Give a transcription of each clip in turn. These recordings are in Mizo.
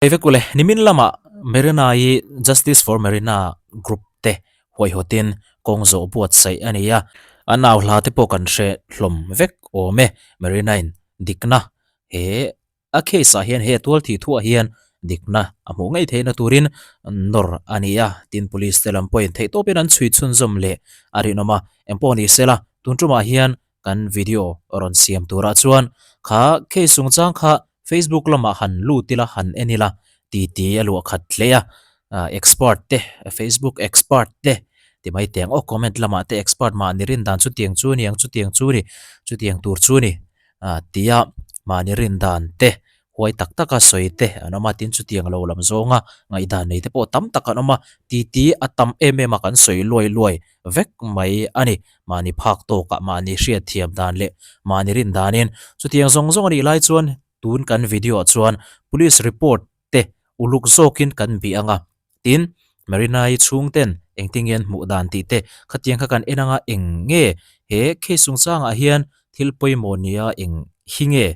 Hei vek ule, nimin lamah Marina-i Justice for Marina group te huaihawtin kawng zawh buatsaih a ni a, an au hla te pawh kan hre hlawm vek awm e. Marina-in dikna he a case ah hian he tual thih thuah hian dikna a hmuh ngei theihna turin nawr a ni a, tin police te lam pawhin theihtawpin an chhui chhunzawm leh a rinawm a, engpawh ni sela tun tumah hian kan video rawn siam turah chuan kha case chungchang kha Facebook lamah han lut ila han en ila titi a luah khat hle a, expert te Facebook expert te ti mai teh ang aw comment lamah te expert mahni rin dan chutiang chu a ni ang chutiang chu a ni chutiang tur chu a ni tia mahni rin dan te huai tak taka sawi te an awm a tin chutiang lo lam zawnga ngaihdan nei te pawh tam tak an awm a titi a tam em em a kan sawi luai luai vek mai a ni. Mahni phak tawkah mahni hriatthiam dan leh mahni rin danin chutiang zawng zawng a nih lai chuan tun kan video ah chuan police report te uluk zawkin kan bih ang a, tin Marina-i chhungten engtin nge an hmuh dan tih te khatiang kha kan en anga eng nge he case chungchangah hian thil pawimawh nia eng hi nge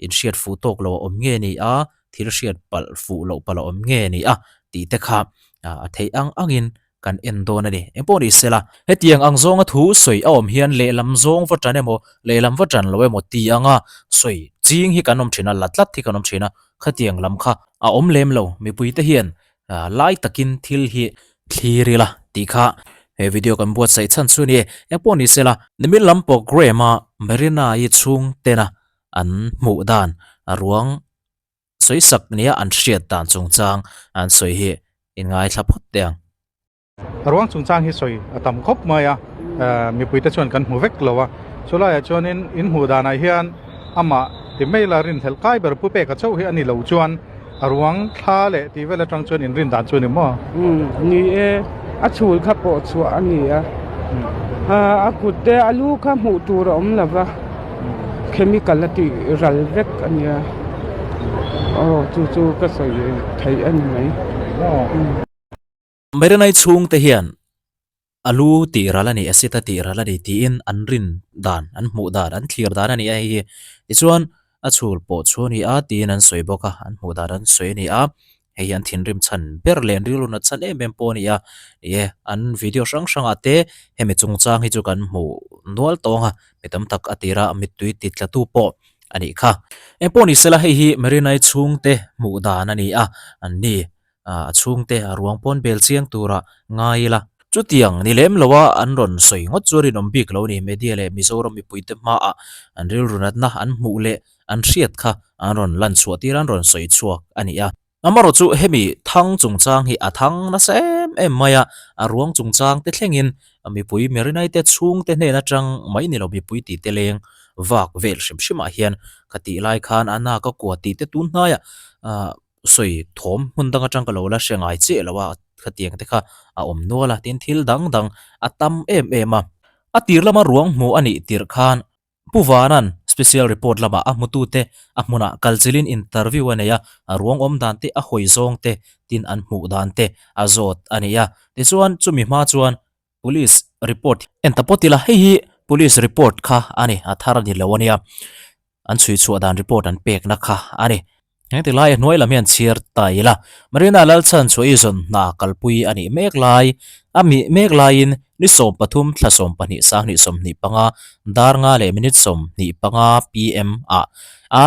inhriat fuh tawk lo a awm nge ni a thil hriat palh fuh loh palh a awm nge ni a tih te kha a theih ang angin kan en dawn a ni. Engpawh ni sela, hetiang ang zawnga thu sawi a awm hian lehlam zawng va tan emaw, lehlam va tan lo emaw ti anga sawi ching hi kan awm thin a, la tlat hi kan awm thin a, khatiang lam kha a awm lem lo. Mipuite hian lai takin thil hi thlir ila tih kha he video kan buatsaih chhan chu a ni e. Engpawh ni sela, nimin lam programme-a Marina-i chhungtena an hmuh dan a ruang Sawisak nia an hriat dan chungchang an sawi hi in ngaithla phawt teh ang. Ruang chungchang hi sawi a tam khawp mai a, mipuite chuan kan hmu vek lo a, chulaiah chuanin in hmuh danah hian amah ti mai la rinhlelh kai ber pu peka chauh hi a ni lo chuan a ruang thla leh tih vel atang chuan in rin dan chu a ni maw? Ni e, a chhul kha pawh chhuah a ni a, a kut te a lu kha hmuh tur a awm lo va. Chemical a tih ral vek a nia aw chu chu ka sawi theih a ni mai. Marinai chhungte hian a lu tih ral a ni, acid a tih ral a ni tiin an rin dan, an hmuh dan, an thlir dan a ni a hei hi. Tichuan a chhul pawh chu a ni a tiin an sawi bawk a, an hmuh dan an sawi a ni a. Hei hi an thinrim chhan ber leh an rilru nat chhan em em pawh a ni a, ni e, an video hrang hrangah te hemi chungchang hi chu kan hmu nual tawng a, mi tam tak a tira mittui ti tla tu pawh a nih kha. Engpawh ni sela hei hi Marina-i chhungte hmuh dan a ni a, an ni a chhungte a ruang pawn bel chiang tura ngai ila. Chutiang ni lem loa an rawn sawi ngawt chu a rinawm bik lo a ni, media leh Mizoram mipuite hmaah an rilru natna an hmuh leh an hriat kha an rawn lan chhuah tir a, an rawn sawi chhuak a ni a. Amaherawh chu hemi thang chungchang hi a thang nasa em em mai a, a ruang chungchang te thlengin mipui Marinai te chhungte hnen atang mai ni lo mipui tih te leng vak vel hrim hrim ah hian ka tih lai khan a na ka kua tih te tun hnaiah ah sawi thawm hmun dang atang ka lo la hre ngai chiah lo a, khatiang te kha a awm nual a, tin thil dang dang a tam em em a. A tir lama ruang hmuh a nih tirh khan Pu Vanan special report lamah a hmutute a hmunah kalchilin interview a nei a, a ruang awm dan te, a hawi zawng te, tin an hmuh dan te a zawt a ni a. Tichuan chumi hma chuan police report en ta pawt ila, hei hi police report kha a ni, a thar a ni lo a nia, an chhui chhuah dan report an pekna kha a ni. Heng ti lai a hnuai lam hian chhiar ta ila, Marina Lalchhan chu i zawn hna kalpui a nih mek lai, a mih mek laiin ni 13 thla 12 sanghnih 25 dar nga leh minute 25 pm ah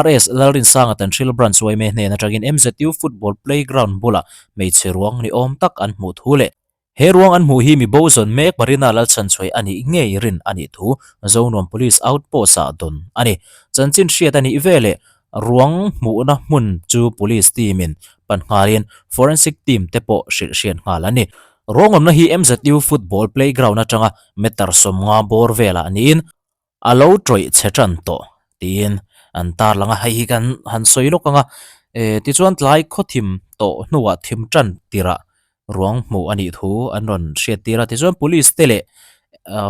RS Lalrinsanga Tanhril Branch yma hnen atangin MZU Football Playground bulah hmeichhe ruang ni awm tak an hmuh thu leh He ruang an hmuh hi mi bo zawn mek Marina Lalchhanchhuai a nih ngei rin a nih thu Zonuam Police Outpost ah dawn a ni. Chanchin hriat a nih veleh ruang hmuhna hmun chu Police team in pan nghalin Forensic team te pawh hrilh hriat nghal a ni. Ruang awmna hi MZU Football Playground atanga meter 50 bawr velah niin A lo tawih chhe tan tawh tiin an tarlang a, hei hi kan han sawi lawk ang a, eh tichuan tlai khawthim tawh hnuah thim tan tirah ruang hmuh a nih thu an rawn hriat tir a, tichuan police te leh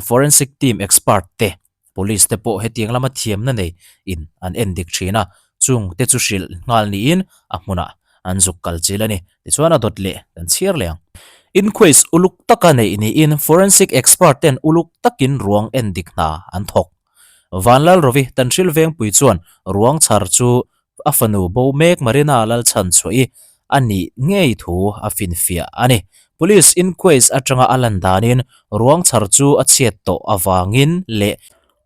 forensic team expert te police te pawh hetiang lama thiamna nei in an en dik thin a, chung te chu hrilh nghal niin a hmunah an zuk kal chil a ni. Tichuan a dawt leh kan chhiar leh ang. Inquest uluk taka neih niin forensic expert ten uluk takin ruang en dik hna an thawk. Vanlal Rovi Tanhril Vengpui chuan ruang chhar chu a fanu bo mek Marina Lalchhan chhuah i a nih ngei thu a finfiah a ni. Police inquest atanga a lan danin ruang chhar chu a chhiat tawh avangin leh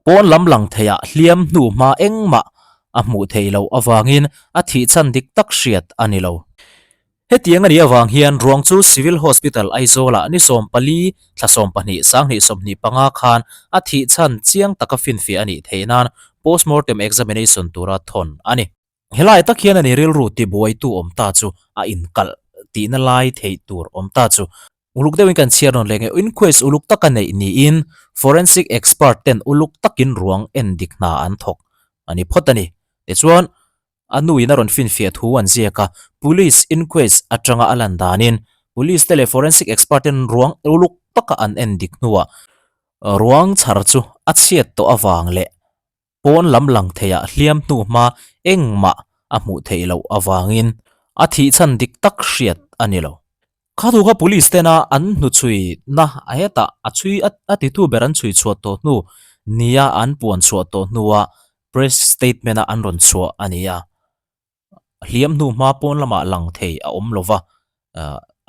pawn lam lang theiah hliam hnu hma engmah a hmuh theih loh avangin a thih chhan dik tak hriat a ni lo. Hetiang a nih avang hian ruang chu Civil Hospital Aizawl-ah ni 14, thla 12, 2025 khan a thih chhan chiang taka finfiah a nih theih nan postmortem examination tura thawn a ni. Helai tak hian a ni rilru tibuaitu awm ta chu a inkalh tihna lai theih tur awm ta chu uluk deuhin kan chhiar nawn leh nge inquest uluk taka neih niin forensic expert ten uluk takin ruang endik hna an thawk a ni phawt a ni. Tichuan, A nuin a rawn finfiah thu an ziak a, Police inquest atanga a lan danin Police te leh forensic expert ten ruang uluk taka an en dik hnuah ruang chhar chu a chhiat tawh avang leh pawn lam lang theiah hliam hnu hma engmah a hmuh theih loh avangin a thih chhan dik tak hriat a ni lo. Kha thu kha police tena an hnuchhui na a hetah a chhui a titu ber an chhui chhuah tawh hnu nia an puan chhuah tawh hnua press statement a an rawn chhuah a ni a. Hliam hnu hma pawn lamah lang thei a awm lova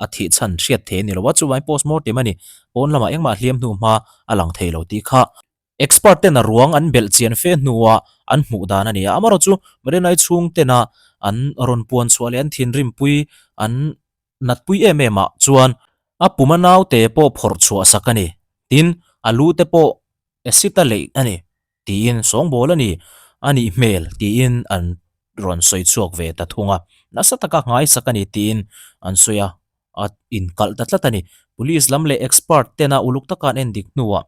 a thih chhan hriat thei a ni lo a, chuvangin postmortem a ni. Pawn lamah engmah hliam hnu hma a lang thei lo tih kha Expert ten a ruang an belh chian fe hnua an hmuh dan a ni a, amaherawh chu Marinai chhung tena an rawn puan chhuah leh an thinrimpui an natpui em em ah chuan a puma naute pawh phawrh chhuah sak a ni, tin a lu te pawh acid a leih a ni tiin sawngbawl a ni a nih hmel tiin an rawn sawi chhuak ve ta thung a, nasa taka nghaisak a ni tiin an sawi a. a inkalh ta tlat a ni. Police lam leh expert tena uluk taka an en dik hnuah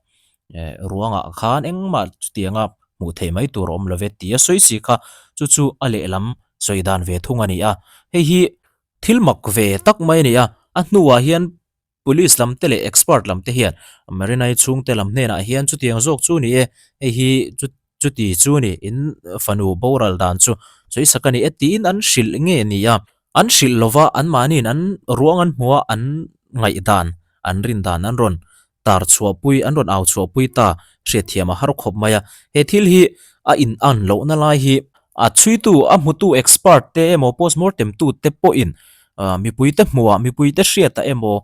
eh ruangah khan engmah chutianga hmuh theih mai tur a awm love tih a sawi si kha chu chu a lehlam sawi dan ve thung a ni a. Hei hi thil mak ve tak mai a ni a, a hnuah hian police lam te leh expert lam te hian Marinai chhungte lam hnenah hian chutiang zawk chu ni e, hei hi chu Chuti chu ni, in fanu boral dan chu sawisak a ni e tiin an hrilh nge ni a, an hrilh lova anmahniin an ruang an hmu a, an ngaihdan, an rin dan an rawn tar chhuahpui, an rawn au chhuahpui ta hriatthiam a har khawp mai a. He thil hi a in an lohna lai hi a chhuitu, a hmutu expert te emaw postmortem tu te pawhin mipuite hmuhah, mipuite hriatah emaw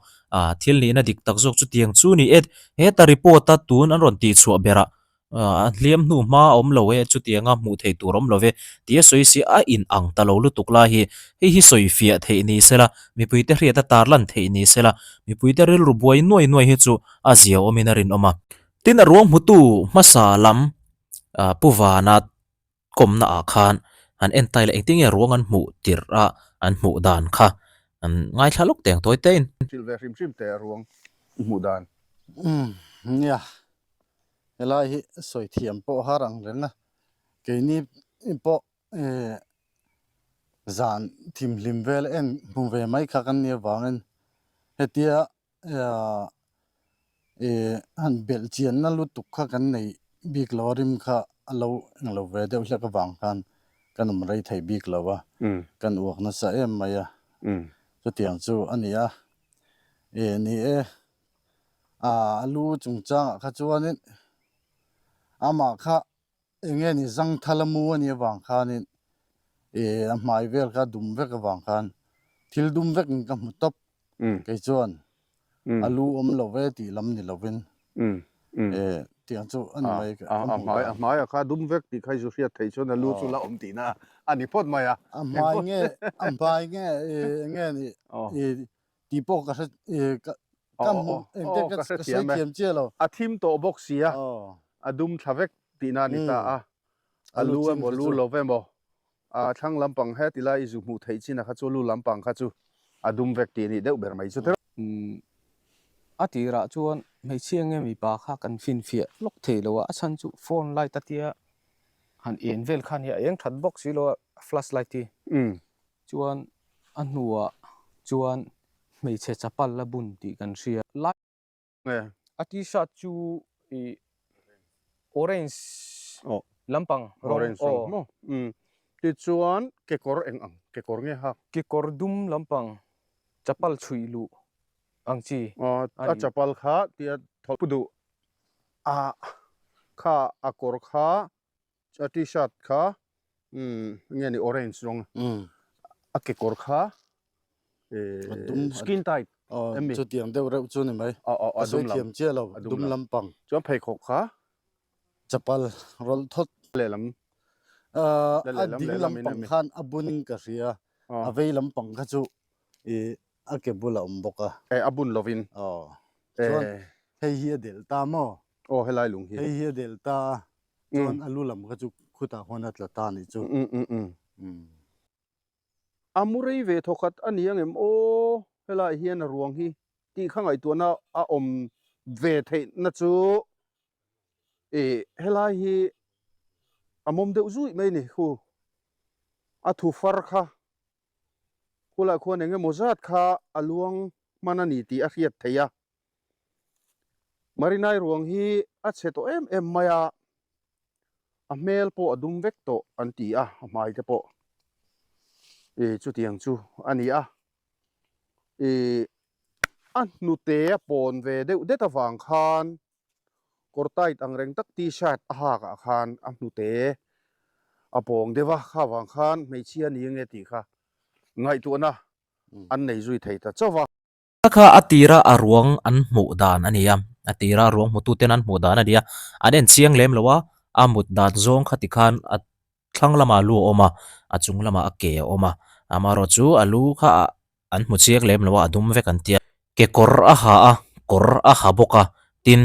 thil nihna dik tak zawk chutiang chu ni e. Heta report a tun an rawn tihchhuah berah A hliam hnu hma a awm lo e, chutianga hmuh theih tur a awm lo ve tih a sawi si a in ang ta lo lutuk lai hi hei hi sawi fiah theih ni sela, mipuite hriat a tarlan theih ni sela, mipuite rilru buai nuai nuai hi chu a zia awmin a rinawm a. Tin a ruang hmutu hmasa lam Pu Vana kawmna ah khan han en ta ila engtin nge ruang an hmuh tirh a an hmuh dan kha an ngaithla lawk teng tawi te in. Hrilh ve hrim hrim teh ruang hmuh dan. Umm nia helai hi sawi thiam pawh har ang reng a keini pawh eh zan thimhlim vel en hmu ve mai kha kan nih avangin hetia eh han belh chianna lutuk kha kan nei bik lo a rim kha a lo englo ve deuh hlek avang khan kan awm rei thei bik lo a kan uak nasa em mai a chutiang chu a ni a eh ni e a lu chungchangah kha chuanin amah kha eng nge ni zangthal a mu a nih avang khanin ih a hmai vel kha a dum vek avang khan thil dum vekin ka hmu tawp kei chuan a lu awm lo ve tih lam ni lovin eh tiang chu a ni mai ka hmuh dan. A hmai a kha dum vek tih kha i zu hriat theih chuan a lu chu la awm tihna a ni phawt mai a. A hmai nge a hmai nge ih eng nge ni ih Tih pawh ka hre ka ka hmu engte ka ka sawi thiam chiah lo. A thim tawh bawk si a, a dum thla vek tihna a ni ta a. A lu emaw lu lo emaw a thlang lampang he ti lai i zu hmuh theih chin a kha chu lu lampang kha chu a dum vek tih a nih deuh ber mai chu. A tirah chuan hmeichhia nge mipa kha kan finfiah lawk thei lo a, a chhan chu phone light a tia han en vel kha a nia, a eng that bawk si lo a flash light hi. Chuan a hnuah chuan hmeichhe chapal la bun tih kan hria. A t-shirt chu ih orange lampang rawng aw. Tichuan kekawr eng ang kekawr nge hak? Kekawr dum lampang chapal chhuih luh ang chi a ni. A chapal kha tia thawlh pu duh a kha a kawr kha A t-shirt kha nge ni orange rawng a kekawr kha Skin tight em mi? Chutiang deuh reuh chu ni mai. Ka sawi thiam chiah lo, dum lampang. Chuan pheikhawk kha? Chapal rawlh thawt. Lehlam. A ding lampang khan a bun ka hria, a vei lampang kha chu a ke bul a awm bawk a. E, a bun lovin. Aw. Chuan hei hi a delh ta maw? Aw, helai lung hi. Hei hi a delh ta a, chuan a lu lam kha chu khutah khuan a tla ta a nih chu. A mu rei ve thawkhat a ni angem aw, helaiah hian a ruang hi tih kha ngaihtuahna a awm ve theihna chu ih helai hi a mawm deuh zuih mai a ni khu a thu far kha khulaiah khuan eng emaw zat kha a luang hman a ni tih a hriat theih a, Marinai ruang hi a chhe tawh em em mai a. A hmel pawh a dum vek tawh an ti a, a hmai te pawh ih chutiang chu a ni a. Ih a hnute a pawn ve deuh det avang khan kawr tight ang reng tak t-shirt a hak ah khan a hnute a pawng deuh a, kha vang khan hmeichhia ni nge tih kha ngaihtuahna an nei zui thei ta chauh va. A kha a tira a ruang an hmuh dan a ni a, a tira a ruang hmutu ten an hmuh dan a ni a, an en chiang lem lo a, a mut dan zawng kha tikhan a thlang lamah lu a awm a, a chung lamah a ke a awm a, amaherawh chu a lu kha an hmu chiang lem lo a, a dum vek an ti a, kekawr a ha a, kawr a ha bawk a, tin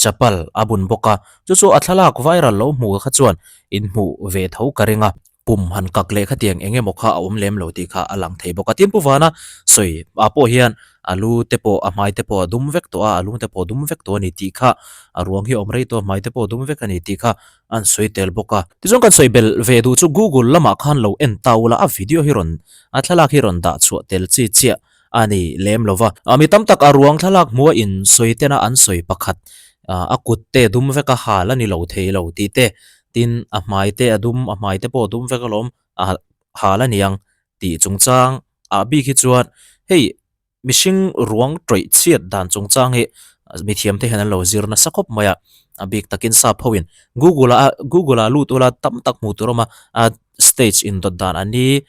chapal a bun bawk a, chu chu a thlalak viral lo hmuh kha chuan inhmuh ve tho ka ring a, pum han kak leh khatiang eng emaw kha a awm lem lo tih kha a lang thei bawk a. Tin Pu Vana sawi ah pawh hian a lu te pawh a hmai te pawh a dum vek tawh a, a lung te pawh a dum vek tawh a ni tih kha a ruang hi a awm rei tawh a, hmai te pawh a dum vek a ni tih kha an sawi tel bawk a. Tichuan kan sawi belh ve duh chu Google lamah khan lo en ta ula a video hi rawn a thlalak hi rawn dah chhuah tel chi chiah a ni lem lo va. Mi tam tak a ruang thlalak hmuh a insawi tena an sawi pakhat, a kut te dum vek a hal a ni lo thei lo tih te, tin a hmai te a dum, a hmai te pawh a dum vek alawm, a hal a niang tih chungchang ah bik hi chuan hei mihring ruang tawih chhiat dan chungchang hi mithiam te hian an lo zir nasa khawp mai a, a bik takin sap ho in Google ah Google ah lut ula tam tak hmuh tur a awm a, a stage indawt dan a ni.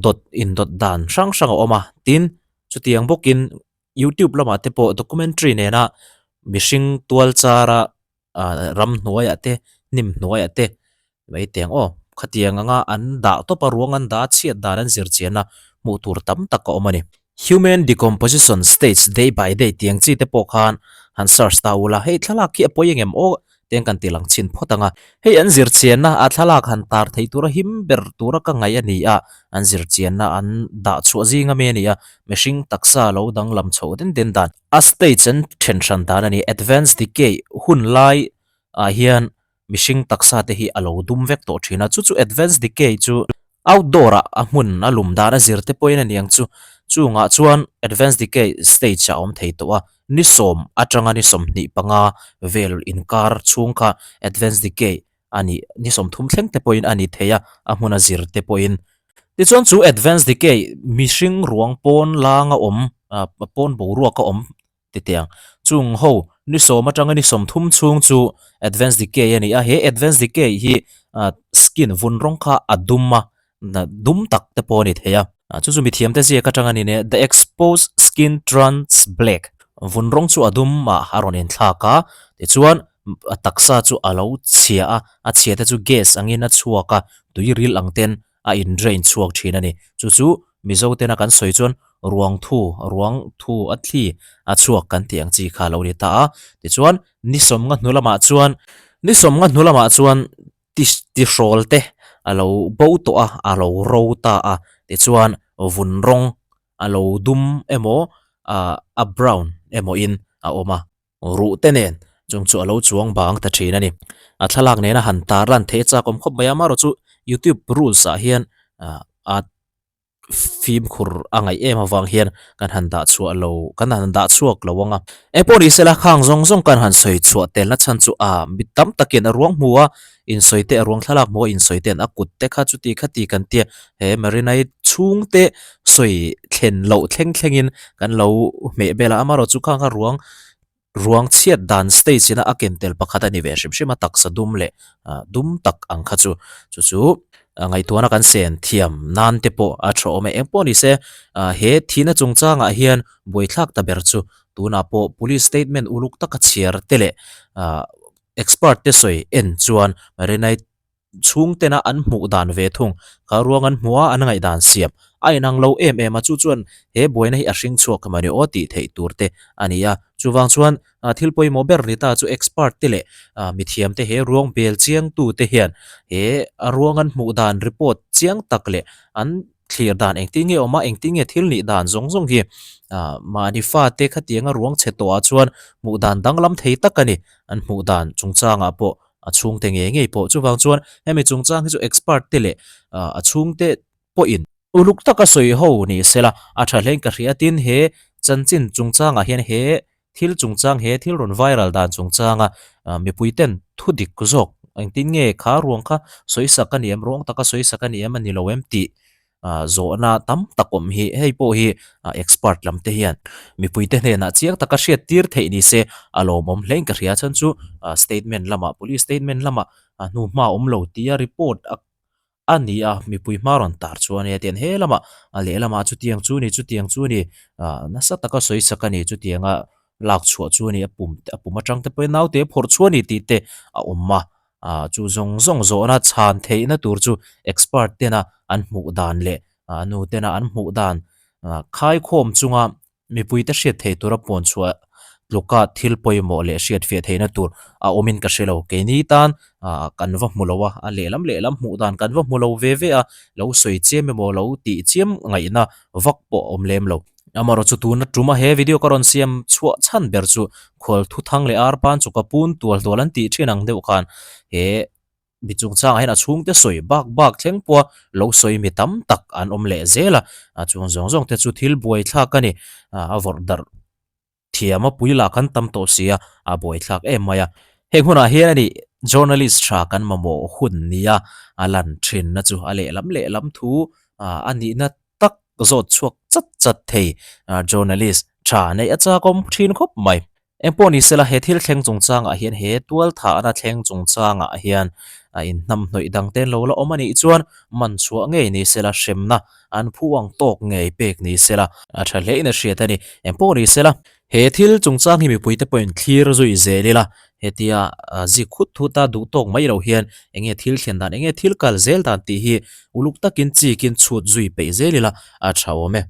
dawt indawt dan hrang hrang a awm a, tin chutiang bawkin youtube lamah te pawh documentary nena mihring tual chara ah ramhnuaiah te hnim hnuaiah te mai teng aw khatiang anga an dah tawp a ruang an dah a chhiat dan an zir chian a hmuh tur tam tak a awm a ni. Human decomposition stage day by day tiang chi te pawh khan han search ta ula hei thlalak hi a pawi engem aw teng kan ti lang chhin phawt ang a. Hei an zir chianna a thlalak han tar thei tura him ber tura ka ngaih a ni a, an zir chianna an dah chhuah zing ami a ni a, mihring taksa lo danglam chhoh den den dan. A stage an then hran dan a ni, advanced decay hun lai ah hian mihring taksa te hi a lo dum vek tawh thin a, chu chu advanced decay chu outdoor ah a hmun a lum dan a zir te pawhin a ni ang chu, chungah chuan advanced decay stage ah a awm thei tawh a, ni sawm atanga ni 25 vel inkar chhung kha advanced decay a nih, ni 30 thleng te pawhin a ni thei a, a hmun a zir te pawhin. Tichuan chu advanced decay mihring ruang pawn langa awm, pawn boruaka awm titiang. Chung ho ni sawm atanga ni 30 chhung chu advanced decay a ni a, he advanced decay hi skin vun rawng kha a dum a, dum tak te pawh a ni thei a. Chu chu mithiam te ziak atanga ni nia, the exposed skin turns black, vun rawng chu a dum ah a rawn inthlak a, tichuan a taksa chu a lo chhia a, a chhia te chu gas angin a chhuak a, tui ril ang ten a in drain chhuak thin a ni. Chu chu Mizo tena kan sawi chuan ruang thu, ruang thu a thli a chhuak kan tih ang chi kha a lo ni ta a. Tichuan ni sawmnga hnu lamah chuan, ni sawmnga hnu lamah chuan ti tihrawl te a lo bo tawh a, a lo ro ta a. Tichuan vun rawng a lo dum emaw ah a brown emaw in a awm a. Ruh te nen chung chu a lo chuang bang ta thin a ni. A thlalak nena han tar lan theih a chak awm khawp mai a, amaherawh chu youtube rules ah hian a fimkhur a ngaih em avang hian kan han dah chhuah lo kan han dah chhuak lo ang a. Engpawh ni sela khang zawng zawng kan han sawi chhuah telna chhan chu a mi tam takin a ruang hmu a insawi te a ruang thlalak hmu a insawi ten a kut te kha chuti khati kan tia he Marinai chhungte sawi thlen loh thleng thlengin kan lo hmeh bel a, amaherawh chu khang kha ruang ruang chhiat dan stage ina a ken tel pakhat a ni ve hrim hrim a, taksa dum leh dum tak ang kha chu chu chu. Ngaihtuahna kan sen thiam nan te pawh a tha awm e. Eng pawh ni se, he thihna chungchangah hian buaithlak ta ber chu tunah pawh police statement uluk taka chhiar te leh expert te sawi en chuan Marinai chhungtena an hmuh dan ve thung kha ruang an hmuh a, an ngaihdan siam a inang lo em em a, chu chuan he buaina hi a hring chhuak mawni aw tih theih tur te a ni a. Chuvang chuan thil pawimawh ber ni ta chu expert te leh mithiam te he ruang bel chiang tu te hian he a ruang an hmuh dan report chiang tak leh an thlir dan engtin nge awm a, engtin nge thil nih dan zawng zawng hi mahni fate khatianga ruang chhe tawhah chuan hmuh dan danglam thei tak a ni. An hmuh dan chungchangah pawh a chhungte ngei ngei pawh chuvang chuan hemi chungchang hi chu expert te leh a chhungte pawhin uluk taka sawi ho ni sela a tha hlein ka hria tin he chanchin chungchangah hian he thil chungchang he thil rawn viral dan chungchanga mipui ten thu dik zawk engtin nge kha ruang kha sawi sak a ni em ruang taka sawi sak a ni em a ni lo em tih zawhna tam tak awm hi hei pawh hi expert lam te hian mipui te hnenah chiang taka hriat tir theih ni se a lawmawm hlein ka hria chhan chu statement lamah police statement lamah hnuhma awm lo tia report a a ni a mipui hma rawn tar chu a nia tian he lamah a lehlamah chutiang chu ni chutiang chu ni ah nasa taka sawi sak a ni chutianga lak chhuah chu a ni a pum a pum atang te pawhin naute a phawrh chhuah a ni tih te a awm a ah chu zawng zawng zawhna chhan theihna tur chu expert tena an hmuh dan leh ah nu tena an hmuh dan ah khaikhawm chunga Mipuite hriat theih tura puan chhuah tluka thil pawimawh leh hriat fiah theihna tur a awmin ka hre lo. Keini tan kan va hmu lo a, a lehlam lehlam hmuh dan kan va hmu lo ve ve a, lo sawi chiam emaw lo tih chiam ngaihna vak pawh a awm lem lo. Amaherawhchu chu tuna tuma he video ka rawn siam chhuah chhan ber chu khual thuthang leh arpan chu ka pun tual tual an tih thin ang deuh khan he Mi chungchangah hian a chhungte sawi bak bak thleng pawha lo sawi mi tam tak an awm leh zel a, a chung zawng zawng te chu thil buaithlak a ni. A vawrh darh thiam a pui lah kan tam tawh si a, a buaithlak em mai a. Heng hunah hian a ni journalist tha kan mamawh hun nia a lan thinna chu a lehlam lehlam thu a nihna tak zawt chhuak chat chat thei journalist tha neih a chakawm thin khawp mai. Engpawh ni sela he thil thleng chungchangah hian he tualthahna thleng chungchangah hian a inhnamhnawih dang te lo la awm a nih chuan man chhuah ngei ni sela hremna an phu ang tawk ngei pek ni sela a tha hlein a hriat a ni. Engpawh ni sela he thil chungchang hi mipuite pawhin thlir zui zel ila hetia zik khut thut a duh tawk mai lo hian enge thil thlen dan enge thil kal zel dan tih hi uluk takin chikin chhut zui peih zel ila a tha awm e.